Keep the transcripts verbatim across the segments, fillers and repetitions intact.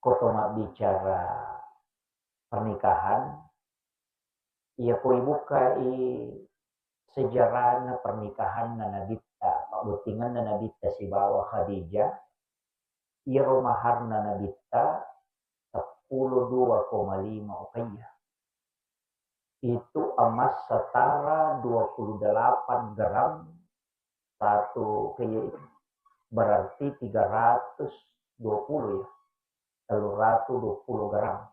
Ko to mabbicara pernikahan, iya ko ibukkai sejarahna pernikahanna Nabitta, pabbottingenna Nabitta sibawa Khadijah, iyaro maharna Nabitta seppulo dua koma lima ukiah. Itu emas setara dua puluh delapan gram satu kilo itu. Berarti tiga ratus dua puluh ya. Tellu ratus dua puluh gram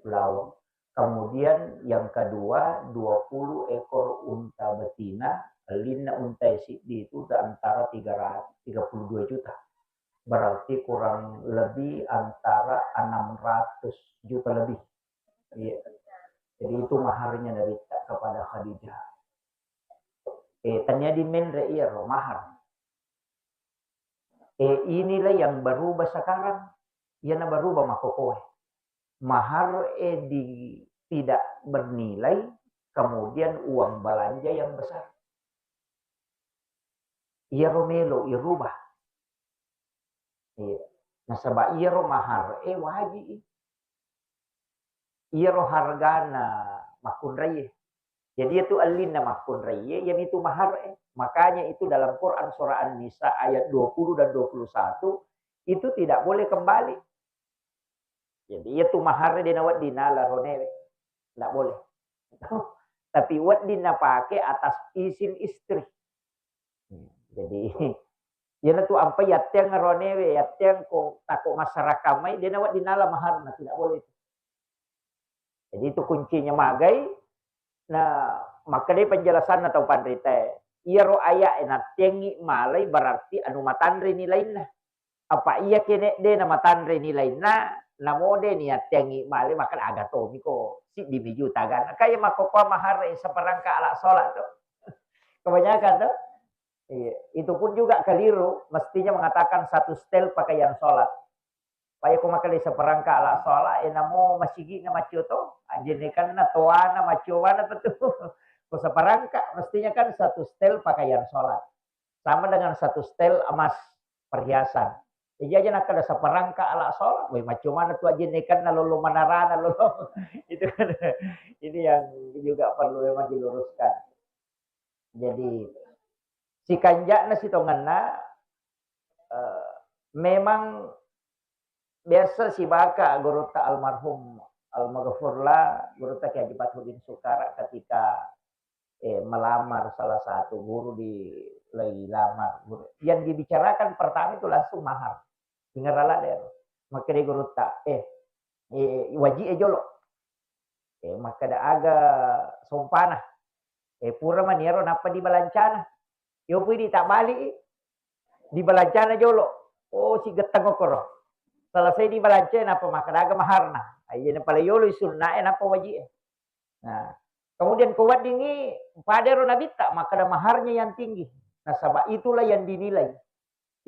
belaung. Kemudian yang kedua, dua puluh ekor unta betina, ellinna unta siddi itu antara tiga ratus, tiga puluh dua juta. Berarti kurang lebih antara enam ratus juta lebih. Iya. Jadi itu maharnya Nabitta kepada Khadijah. Eh, tania dimenre iyaro mahar. Eh, inilah yang berubah sekarang. Iyana berubah makkokoe. Mahar, eh, di, tidak bernilai, kemudian uang belanja yang besar. Iyaro melo irubah. Iya. Nasaba iyaro mahar, eh, waji. Iyaro hargana makkunraie. Jadi itu ellinna makkunraie, yang itu mahar, eh. Makanya itu dalam Quran surah An-Nisa ayat dua puluh dan dua puluh satu, itu tidak boleh kembali. Jadi itu mahar de nawedding nala ronewe. Tidak boleh. Tapi wedding napake atas izin istri. Jadi, iyanatu ampai yatteang ronewe, yatteang ko tako masyarakat mai, de nawedding nala maharna, tidak boleh itu. Jadi itu kuncinya magai, nah, makkedai penjelasanna tau panritae. Iyaro ayat e natteangi malai berarti anu matanre nilainna. Apa iya kene de namatanre nilainna, namo de niatteangi malai, makkeda aga tomiko, siddi mi juta gana. Kaya makkokkoe mahar e seperangkat alat sholat tuh. Kebanyakan tuh. Iya, itu pun juga keliru, mestinya mengatakan satu setel pakaian sholat. Paya ko makkeda seperangkat alat sholat, eh, namo masigi'na maccio to, ajennekanna toana maccio mana petu. Ko seperangkat, mestinya kan satu setel pakaian sholat. Sama dengan satu setel emas perhiasan. Jadi aja nakkeda seperangkat alat sholat, woi maccio mana tu ajennekanna lolo manarana lolo. Itu kan, ini yang juga perlu memang diluruskan. Jadi, sikanja'na sitongenna, eh, memang biasa sibaka gurutta almarhum, almaghfurlah, gurutta Kiai Haji Fathuddin Sukara ketika, eh, melamar salah satu guru di, lagi lamar guru. Yang dibicarakan pertama itu langsung mahar. Dengar ala deh. Makkeda gurutta, eh, eh, waji e jolo. Eh, makkeda aga sompana. Eh, pura maniaro nappa dibalancana. Yo pui ditabali, dibalancana jolo. Oh, si getteng okoro. Selesai dibalanca, nappa makkeda aga maharna. Aye nappa yolo sunna e, nappa waji e. Nah, kemudian ko weddingngi padero nabitta, makkeda maharnya yang tinggi. Nasaba itulah yang dinilai.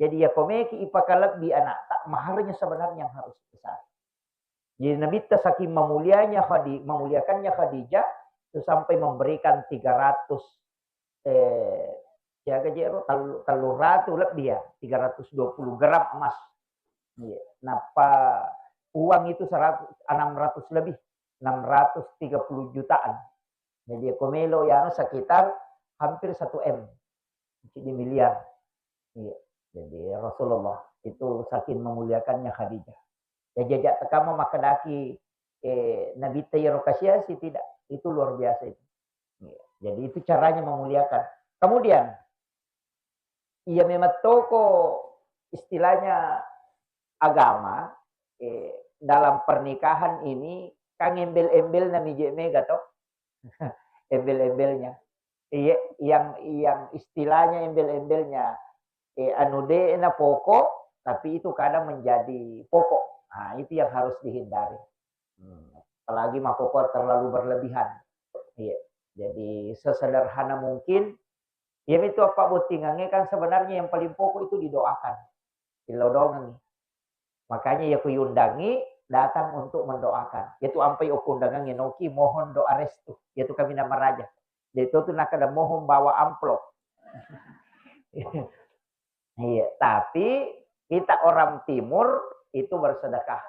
Jadi ya komeki ipakalebbi anakta, maharnya sebenarnya yang harus besar. Jadi Nabitta saking memulianya Khadi-, memuliakannya Khadijah, itu sampai memberikan tiga ratus, eh, siaga jero, tellu-, tellu ratu lebih ya, tiga ratus dua puluh gram emas. Iya. Nappa uang itu seratus, enam ratus lebih, enam ratus tiga puluh jutaan. Jadi, ko melo ya, anu, sekitar hampir satu M, di miliar. Iya. Jadi, Rasulullah itu saking memuliakannya Khadijah. Ya, jajak tekama makkedaki, eh, Nabitta yero kasiasi, tidak. Itu luar biasa itu. Iya. Jadi, itu caranya memuliakan. Kemudian, iya memang toko istilahnya agama, eh, dalam pernikahan ini kan embel-embelna mije mega to. Embel-embelnya. Iya, yang, yang istilahnya embel-embelnya, eh, anu de na pokok, tapi itu kadang menjadi pokok. Nah, itu yang harus dihindari. Hmm, apalagi makkokkoe terlalu berlebihan. Iya. Jadi sesederhana mungkin, iya mitu apa bottingangnge kan sebenarnya yang paling pokok itu didoakan. Dilodongengi. Makanya ya ku yundangi datang untuk mendoakan. Yaitu ampai okko undangangnge noki mohon doa restu. Yaitu kami namaraja. Jadi itu tuh nakada mohon bawa amplop. Iya, tapi kita orang timur itu bersedekah.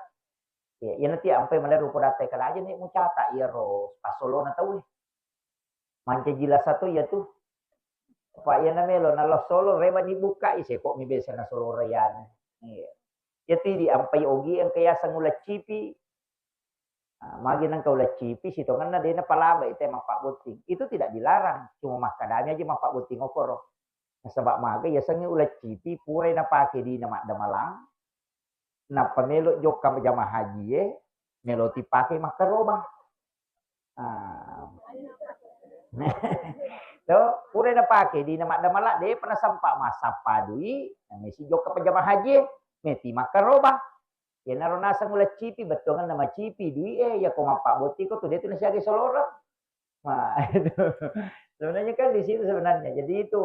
Iya, iya nanti ampai malerru podatta kada aja ni mucata iyaro passolona tauwe. Mancaji lasa to iya tu. Apa iya namelo nalo solo reba dibuka ise kok mi biasa na solo rayana. Iya. Iya tu di ampai ogi engka yaseng ulaccipi. Nah, magi nengka ulaccipi sitongenna dena palaba ite mappabotting. Itu tidak dilarang, cuma makkadami aja mappabotting okoro. Nasaba maga yasengnge ulaccipi purai napake dina maddamalang, nappa melo jokka jamaah hajie, melo tipake makkarobang. Ah. To, purai napake dina maddamalang, depa nasempa massappa dui, namesi jokka pajama hajie, meti makkarobang. Iyanaro naseng ulaccipi, bettuangenna macipi dui e, yako mappabottiko tu detu nasiaga soloreng. Nah, itu. Sebenarnya kan di situ sebenarnya. Jadi itu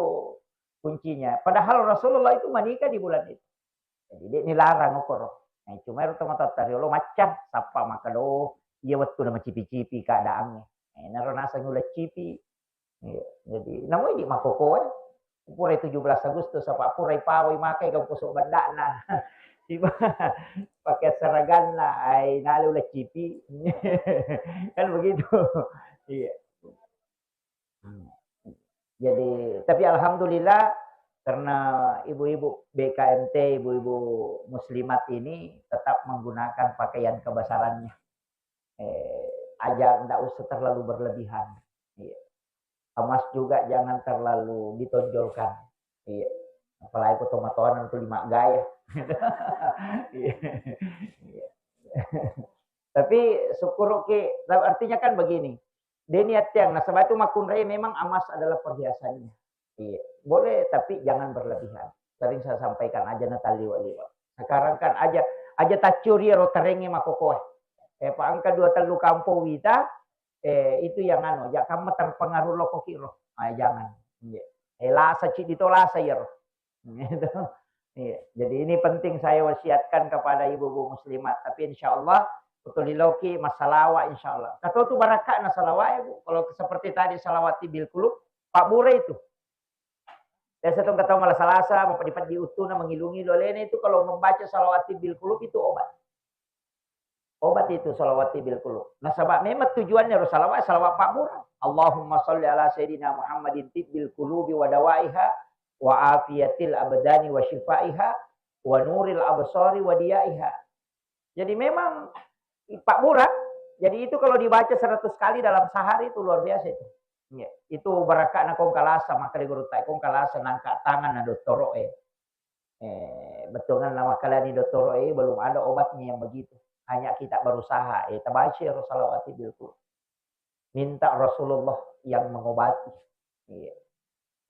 kuncinya. Padahal Rasulullah itu menikah di bulan itu. Jadi dia nilarang okoro. Nah, cuma itu mata tariolo macca, sappa maka do, iya wettu na macipi-cipi keadaannya. Nah, naro naseng ulaccipi. Iya, jadi namoi di makkokkoe. Purai tujuh belas Agustus apa purai pawai makai gau kosok beddakna. Siba pakai seraganna, ai nale ulaccipi. Kan begitu. Iya. Hmm. Jadi, tapi alhamdulillah karena ibu-ibu B K M T, ibu-ibu muslimat ini tetap menggunakan pakaian kebesarannya. Eh, aja ndak usah terlalu berlebihan. Iya. Emas juga jangan terlalu ditonjolkan. Iya. Apalagi ko tomatoanan tu lima gaya. Iya. Iya. Tapi syukur oke, artinya kan begini. Deni atiang nasaba itu makkunrai memang emas adalah perhiasannya. Iya, boleh tapi jangan berlebihan. Sering saya sampaikan aja na taliwa-liwa. Sekarang kan aja aja taccuri ro terenge makokoe. Eh, pa engka dua tellu kampo wita, eh, itu yang anu, ja kamma terpengaruh loko kiro. Ah, jangan. Iya. Eh, lasa cidi to lasa iyaro. Gitu. Iya. Jadi ini penting saya wasiatkan kepada ibu-ibu muslimat. Tapi insya Allah betul loki massalawa insya Allah. Katotu barakakna salawa ya Bu. Kalau seperti tadi salawat tibbil qulub, Pak Bure itu. Biasa tong ketawa malah salasa, mau peddi-peddi uttuna, mengilu-ngilu alena itu kalau membaca salawat tibbil qulub itu obat. Obat itu salawat tibbil qulub. Nasaba memang tujuannya ro salawat, salawat Pak Bure. Allahumma salli ala sayyidina Muhammadin tibbil qulubi wa dawaiha wa afiyatil abdani wa syifaiha wa nuril absari wa diyaiha. Jadi memang Pak Bure, jadi itu kalau dibaca seratus kali dalam sehari itu luar biasa itu. Iya, itu barakakna kong kalasa, maka di guru tai kong kalasa nangka tangan na dottoro e. Eh, bettuanna makkalani dottoro e, belum ada obatnya yang begitu. Hanya kita berusaha, eh, tabaca ro salawat tibbil qulub. Minta Rasulullah yang mengobati. Iya.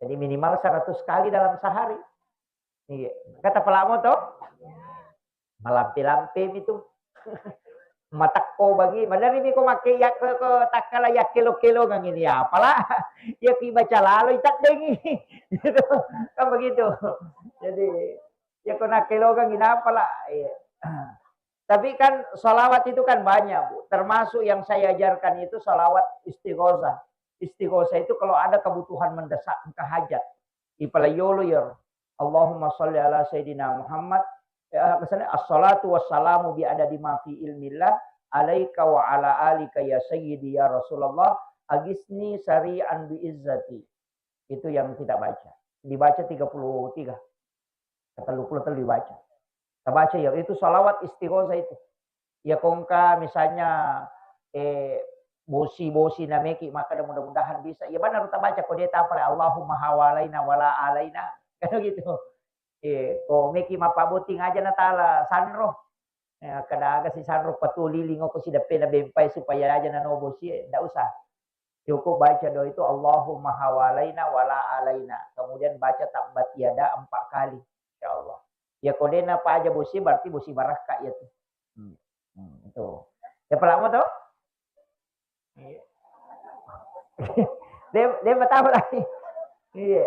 Jadi minimal seratus kali dalam sehari. Iya. Kata pelamu to? Malampe-lampe mi tu. Matakko bagi, maneri mi ko makke ya ko, ko takkala yakkelo-kelongang ini apala. Ya ki baca lalo itaddengi. Gitu. Kan begitu. Jadi ya ko nakkelongang ini apala. Iya. Tapi kan salawat itu kan banyak, Bu. Termasuk yang saya ajarkan itu salawat istighosah. Istighosah itu kalau ada kebutuhan mendesak, engka hajat. Ipalaiolo iyaro. Allahumma salli ala sayyidina Muhammad. Ya, misalnya, assalatu wassalamu bi adadi ma fi ilmillah alaika wa ala alika ya sayyidi ya Rasulullah agisni sari'an bi izzati. Itu yang kita baca. Dibaca tiga puluh tiga. Tellu puluh tellu dibaca. Tabaca ya, itu salawat istighosah itu. Ya kongka misalnya, eh, bosi-bosi nameki maka mudah-mudahan bisa. Ya benar tabaca ko dia tapale Allahumma hawalaina wala alaina. Kan gitu. Eh, ko meki mappaboting aja na tala sanro. Eh, kada aga si sanro patu liling ko si deppe na bempai supaya aja na no bosi, eh, ndak usah. Cukup baca doa itu, "Allahumma hawalaina wala alaina." Kemudian baca tabbat yada empat kali. Insya Allah. Ya, ko dena paja bosi, berarti bosi barakka ya tu. Hmm. Hmm, itu. Ya, pelamu tu? Iya. Dia, dia bertahu lagi. Iya.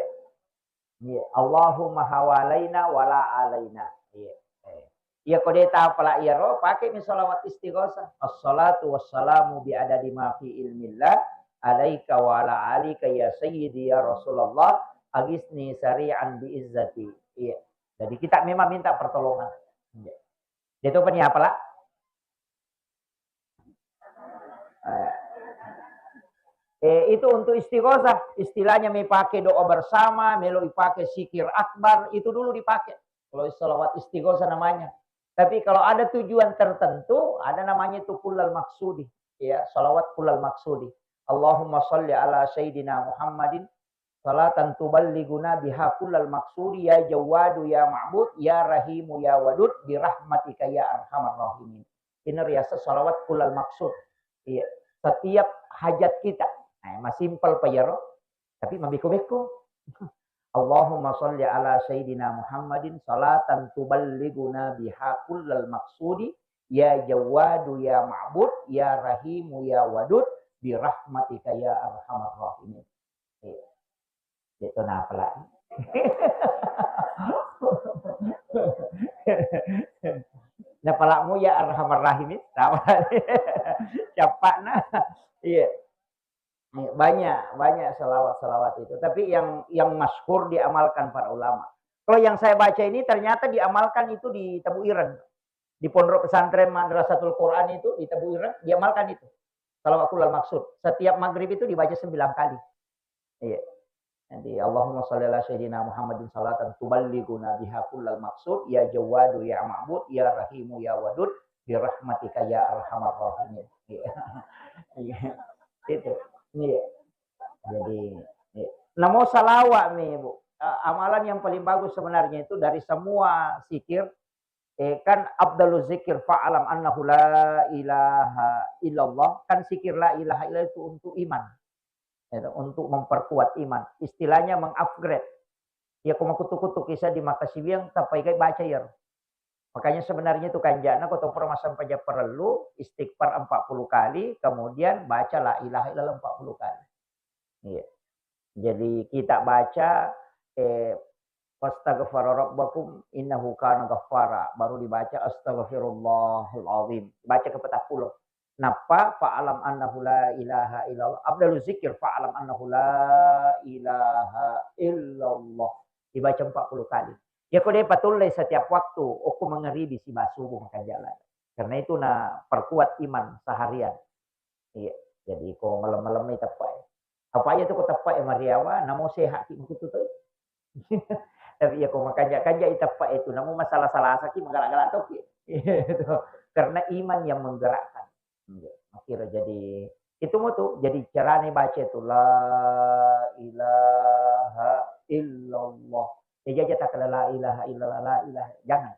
Iya, Allahumma hawalaina wala alaina. Iya. Eh. Iya, ko de tapala iyaro, pake mi salawat istighosah. Assalatu wassalamu bi adadi ma fi ilmillah alaika wa ala alika ya sayyidi ya Rasulullah agisni sari'an bi izzati. Iya. Jadi kita memang minta pertolongan. Iya. Dia tu apa ni apala? Eh, itu untuk istighosah, istilahnya mepake doa bersama, melo ipake zikir akbar, itu dulu dipakai. Kalau salawat istighosah namanya. Tapi kalau ada tujuan tertentu, ada namanya itu kullal maksudi. Ya, salawat kullal maksudi. Allahumma salli ala sayyidina Muhammadin salatan tuballighuna biha kullal maksudi ya Jawwadu ya Ma'bud ya Rahimu ya Wadud birahmatika ya arhamar rahimin. Ini riasa salawat kullal maksud. Iya, setiap hajat kita. Nah, masimpel pa iyaro, tapi mabeko-beko. Allahumma salli ala sayyidina Muhammadin salatan tuballighuna biha kullal maksudi ya Jawwadu ya Ma'bud ya Rahimu ya Wadud birahmatika ya arhamar rahimin. Iya. Itu napala. Napalamu ya arhamar rahimin. Capakna. Iya. Banyak, banyak salawat-salawat itu. Tapi yang yang masyhur diamalkan para ulama. Kalau yang saya baca ini ternyata diamalkan itu di Tebu Ireng. Di Pondok Pesantren Madrasatul Quran itu di Tebu Ireng diamalkan itu. Salawat kullal maksud. Setiap maghrib itu dibaca sembilan kali. Iya. Jadi Allahumma shalli ala sayyidina Muhammadin salatan tuballighuna biha kullal maksud ya Jawwadu ya Ma'bud ya Rahimu ya Wadud birahmatika ya arhamar rahimin. Iya. Iya. Itu. Iya. Jadi, iya. Namo salawat nih, Bu. Eh, amalan yang paling bagus sebenarnya itu dari semua zikir, eh, kan afdalu zikir fa'lam annahu la ilaha illallah, kan zikir la ilaha illallah itu untuk iman. Itu, untuk memperkuat iman. Istilahnya mengupgrade. Ya, ko makutu-kutu kisah di Makasiwiang, tappa ikai baca ya. Makanya sebenarnya itu kanjana ko topro massempajang parellu, istighfar empat puluh kali, kemudian baca la ilaha illallah empat puluh kali. Iya. Jadi kita baca, eh, "Fastaghfara rabbakum innahu kana ghaffara", baru dibaca "Astaghfirullahal azim". Baca ke petappulo. Nappa "Fa'lam annahu la ilaha illallah". Afdalu zikir "Fa'lam annahu la ilaha illallah". Dibaca empat puluh kali. Ya ko de patullei setiap waktu, okko mangaribi siba subuh makanja lai. Karena itu na perkuat iman seharian. Iya. Jadi ko malam-malam mai teppai. Apa aja tuh ko teppai mariawa, namo sehat ki makutu tuh. Tapi ya ko makanja-kanja i teppai itu, namo masalah-salah saki magala-gala toki. Itu. Karena iman yang menggerakkan. Iya. Akhirnya jadi itu mau tuh jadi carane baca itu la ilaha illallah. Ya jaja tak ada la ilaha illallah, la ilaha. Jangan.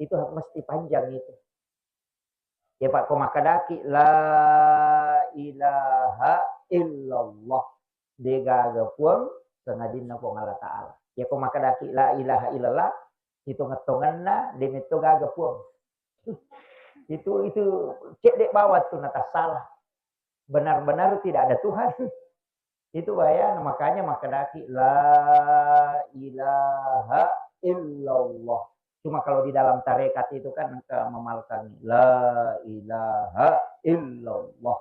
Itu mesti panjang itu. Ya, Pak, ko makkedaki, "La ilaha illallah." De gaga puang sangadinna Puang Allah Ta'ala. Ya, ko makkedaki, "La ilaha illallah," hitung-hitunganna, de metto gaga puang. Itu, itu cedde bawang tu natassalah. Benar-benar tidak ada Tuhan. Itu bahaya, makanya makkedaki, "La ilaha illallah." Cuma kalau di dalam tarekat itu kan engka memalkangi, "La ilaha illallah."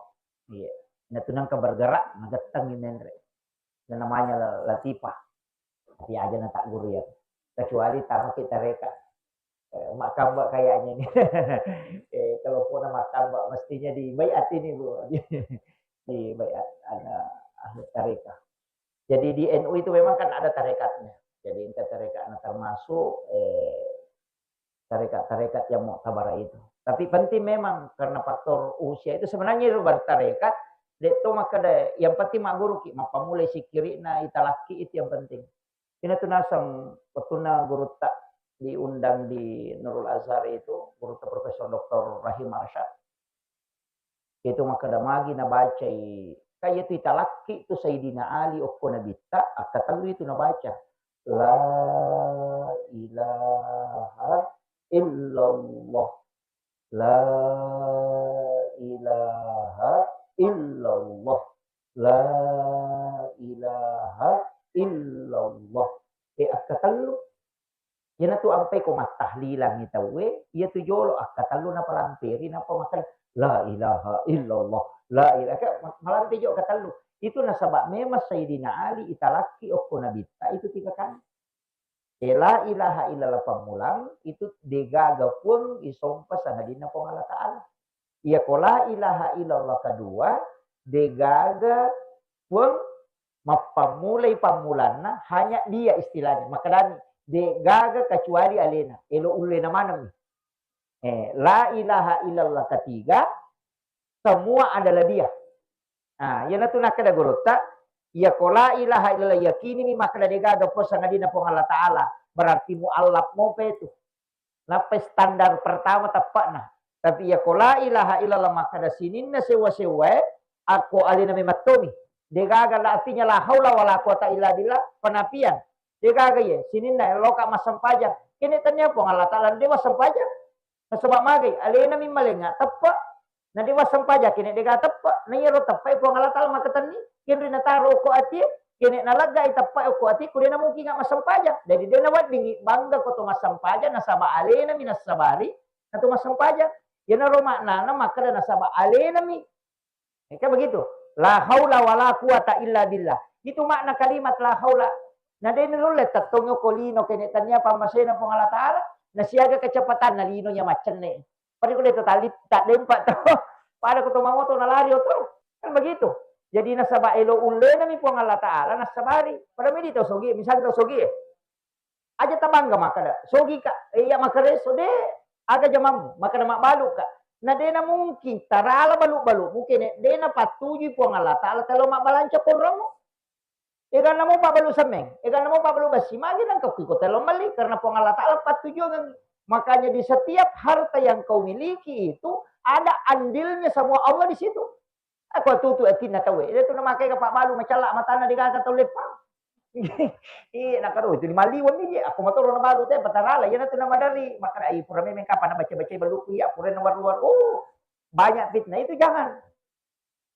Iya. Nah, itu nengka bergerak, nagetteng menre. Dan namanya latifah. Tapi aja na tak guru ya. Kecuali tapakai tarekat. Eh, makkamba kayaknya ini. Eh, kalau puna makkamba, mestinya di baiat ini, Bu. Di baiat ada ahli tarekat. Jadi di N U itu memang kan ada tarekatnya. Jadi engka tarekatna termasuk, eh, tarekat-tarekat yang muktabar itu. Tapi penting memang karena faktor usia itu sebenarnya itu bertarekat, de to makkeda yang penting magguruki, mappamulai sikirina, italakki itu yang penting. Ina tu naseng wettunna gurutta diundang di Nurul Azhar itu, gurutta Profesor Doktor Rahim Arsyad. Itu makkeda magi nabacai, ka iya tu italakki tu Sayyidina Ali okko Nabitta, akkatellu itu nabaca. La ilaha illallah. La ilaha illallah. La ilaha illallah. Eh, akkatellu. Iyanatu ampai ko mattahlilangi tauwe, iyatu jolo akkatellu napalamperi, nappa makkeda, "La ilaha illallah, la ilaha," ka-, ma-, malampe jo akkatellu. Itu nasaba memang Sayyidina Ali italakki okko Nabitta itu tiga kali. Eh, la ilaha illallah pammulang, itu degaga puang isompa sangadinna Puang Allah Ta'ala. Iya ko la ilaha illallah kedua, degaga Puang mappammulai pammulanna, hanya dia istilahnya. Makkedani, de gaga kecuali alena. Elo ullena maneng. Eh, la ilaha illallah ketiga, semua adalah dia. Nah, iyanatu nakkeda gurutta, iya ko la ilaha illallah yakinimi makkeda de gaga puang sangadinna Puang Allah Ta'ala, berarti muallaf mopa itu. Nappai standar pertama teppa'na. Tapi iya ko la ilaha illallah makkeda sininna sewwa-sewwae, akko alena memettomi. De gaga la, artinya la haula wala quwata illa billah, penafian. De gaga iye, sininna loka massempajang. Kene tania Puang Allah Ta'ala de massempajang. Nasaba magai, alena mi malenga teppe. Na de massempajang kene de gaga teppe. Na iyaro teppe Puang Allah Ta'ala makkatenni, kenri nataro ko atie, kene naleggai teppe ko atie, ku de namukinga massempajang. Jadi de naweddingi bangga ko to massempajang, nasaba alena mi nassabari, na to massempajang. Iyanaro maknana makkeda nasaba alena mi. Kan begitu. La haula wala quwata illa billah. Itu makna kalimat la haula. Na de nulle tettongngi ko lino kene tania pammasena Puang Allah Ta'ala, na siaga kecepatanna lino iya maccenne. Pada ko de to tali, tak dempak to. Pada ko to mamoto na lari oto. Kan begitu. Jadi nasaba elo ullena mi Puang Allah Ta'ala, nassabari. Pada medi tau sogi, misalnya tau sogi. Aja tabangga makkeda, "Sogi ka, eh, iya makkareso de, aga jamammu?" Makkeda, "Mabbalu ka." Na de na mungkin tarala balu-balumu kene de napattujui Puang Allah Ta'ala telo mabbalanca korongmu. Eganna mo pabbalu semmeng, eganna mo pabbalu bessi, magi nangka kui ko telo melli, karena Puang Allah Ta'ala pattujuangengngi. Makanya di setiap harta yang kau miliki itu ada andilnya semua Allah di situ. Aku tutu atinna tauwe. Itu namakai ka pabbalu macalla matana de gaga tau leppa. Iya, nakaro itu di maliweng ni, aku matoro nabalu te patarala, iya natu namadari. Makana ai pura memeng kapan nabaca-baca baluku iya, pura nawaru-waru. Oh, banyak fitnah itu jangan.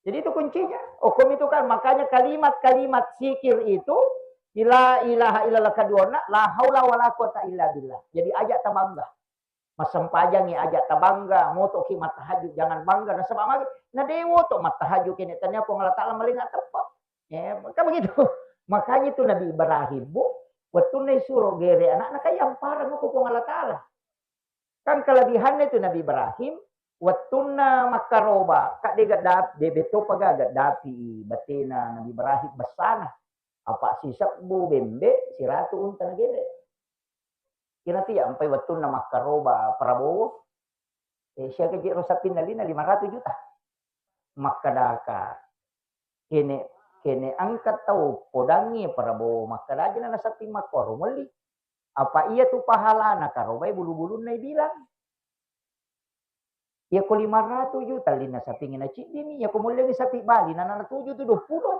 Jadi itu kuncinya. Hukum itu kan makanya kalimat-kalimat zikir itu la ilaha illallah kaduana, la haula wala quwata illa billah. Jadi aja tabangga. Massempajangngi aja tabangga, motoki mattahajud jangan bangga, nasaba magi na de woto mattahajud kene tania Puang Allah Ta'ala malenga teppe. Ya, maka begitu. Makanya itu Nabi Ibrahim, Bu, wettunna isuro gere anakna, kan yampareng ko Puang Allah Ta'ala. Kan kelebihannya itu Nabi Ibrahim, wettunna makkaroba, kak de gadda-, de betto paga gaddapi batena Nabi Ibrahim bessana. Apa sisebbu bembe, siratu unta nagere. Kira tu ya, ampai wettunna makkaroba Prabowo, eh, siaga jero sappinna lina, lima ratus juta. Makkedaka, kene, kene engka tau podangi Prabowo, makkeda aja na sapping makkoro melli. Apa iya tu pahalana karobai bulu-bulunna ibilang. Iya ko lima ratus juta lina sapping na ciddimi, iya ko mullengi sapi Bali, na, na tuju tu dua puluh.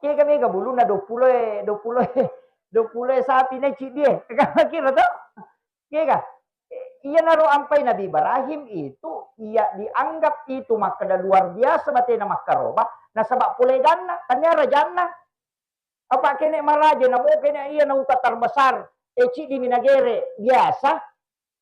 Kega mega bulunna dua puluh e, dua puluh e, dua puluh e sapi na ciddi e. Kira to? Kega? Iyanaro ampai Nabi Ibrahim itu, iya dianggap itu makkeda luar biasa batena makkaroba, nasaba poleganna, tania rajanna. Apa kene maraja, namo kene iya na uta terbesar, e, ciddimi nagere, biasa.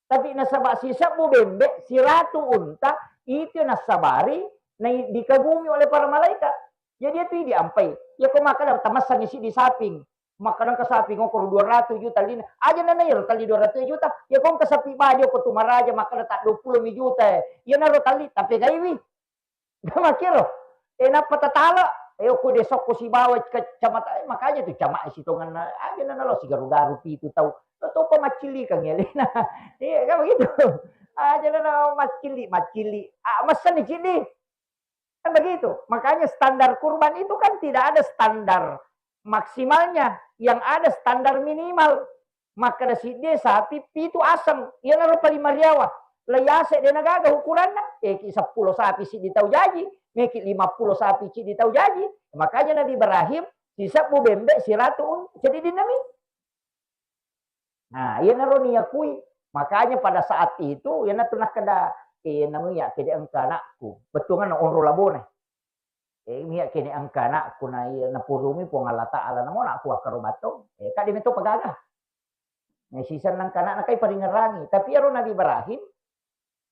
Tapi nasaba sisebbu bembe, siratu unta, itu nassabari, na dikagumi oleh para malaikat. Jadi itu diampai. Ya ko makkeda tamassangi siddi saping. Makkeda engka saping okoro dua ratus juta lina. Aja na iyaro tali dua ratus juta. Ya ko engka sapi bajo ko tu maraja makkeda ta dua puluh mi juta. Iyanaro tali tapegaiwi. Makkiro. E nappa tatala. E okko desokko sibawa kecamatan. E makanya tu camat sitonganna. Aja na nalo sigaru-garu pitu tau. Topa maccillikang ya lina. Iya kan begitu. Aja na maccilli, maccilli. Ah, messani ciddi. Kan begitu. Makanya standar kurban itu kan tidak ada standar maksimalnya, yang ada standar minimal. Makkeda siddi sapi pitu aseng, iyanaro paling mariawa. Laiase de nagaga ukuranna, eki seppulo sapi siddi tau jaji, meki lima puluh sapi siddi tau jaji. Makanya Nabi Ibrahim sisebbu bembe siratu un-, jadi dinami. Nah, iyanaro niyakui. Makanya pada saat itu, iyanatu nakkeda, "Eh, namu iya kede engka anakku." Bettuanna onro labona. Eh, iya kede engka anakku na iya napurumi Puang Allah Ta'ala, namo anakku akkaro batto. Eh, kade meto pagaga. Nah, sisenna engka anakna kai paringerangi. Tapi iyaro Nabi Ibrahim,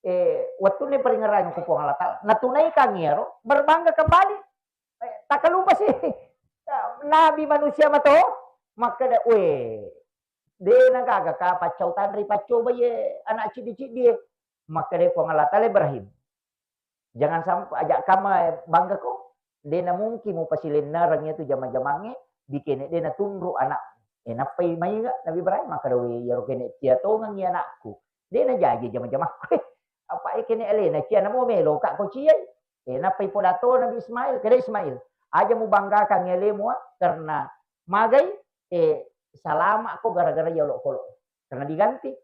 eh, wettunna paringerangi ko Puang Allah Ta'ala, natunaikangi iyaro, berbangga kembali. Eh, takalupa si nabi manusia mato, makkeda, "Weh, de nagaga ka paccau tanri paccoba ye anak ciddi-ciddi e." Makkeda Puang Allah Ta'ala, "Ibrahim, jangan sampai aja kama bangga ko." De' na mungkin mupasilennereng iyatu jama-jamangnge, dikene de' natunru' anak. E, nappai maiga Nabi Ibrahim makkeda, "We, iyaro kene cia tongengngi anakku. De' najaji jama-jamangku." Apa e kene alena cia namo meloka ko ciai. E, nappai podato Nabi Ismail, keda Ismail, "Aja mubanggakan alemu, ah, karena magai, e, salama ko gara-gara iya olokolo. Karena diganti."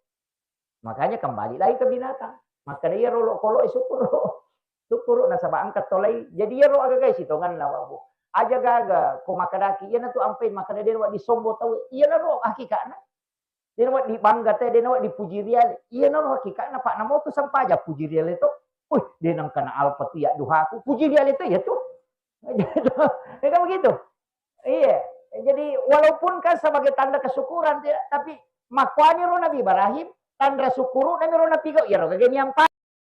Makanya kembali lagi ke binatang. Makkeda iyaro olokolo e, syukuru. Syukuru nasaba engka tolai. Jadi iyaro agaga sitongenna, Pak Bu. Aja gaga ko makkedaki, iyanatu ampai makkeda de' nawedding sombo tau. Iyanaro hakikatna. De' nawedding bangga te, de' nawedding puji riale. Iyanaro hakikatna, Pak, namotu sempaja puji riale to. Wih, de' nengka na alpa tu iya duhaku. Puji riale to iyatu. Kan begitu. Iya. Jadi walaupun kan sebagai tanda kesyukuran, tidak, tapi makkuaniro Nabi Ibrahim, tanda syukuru'na miro napigau, iyaro gaga niampa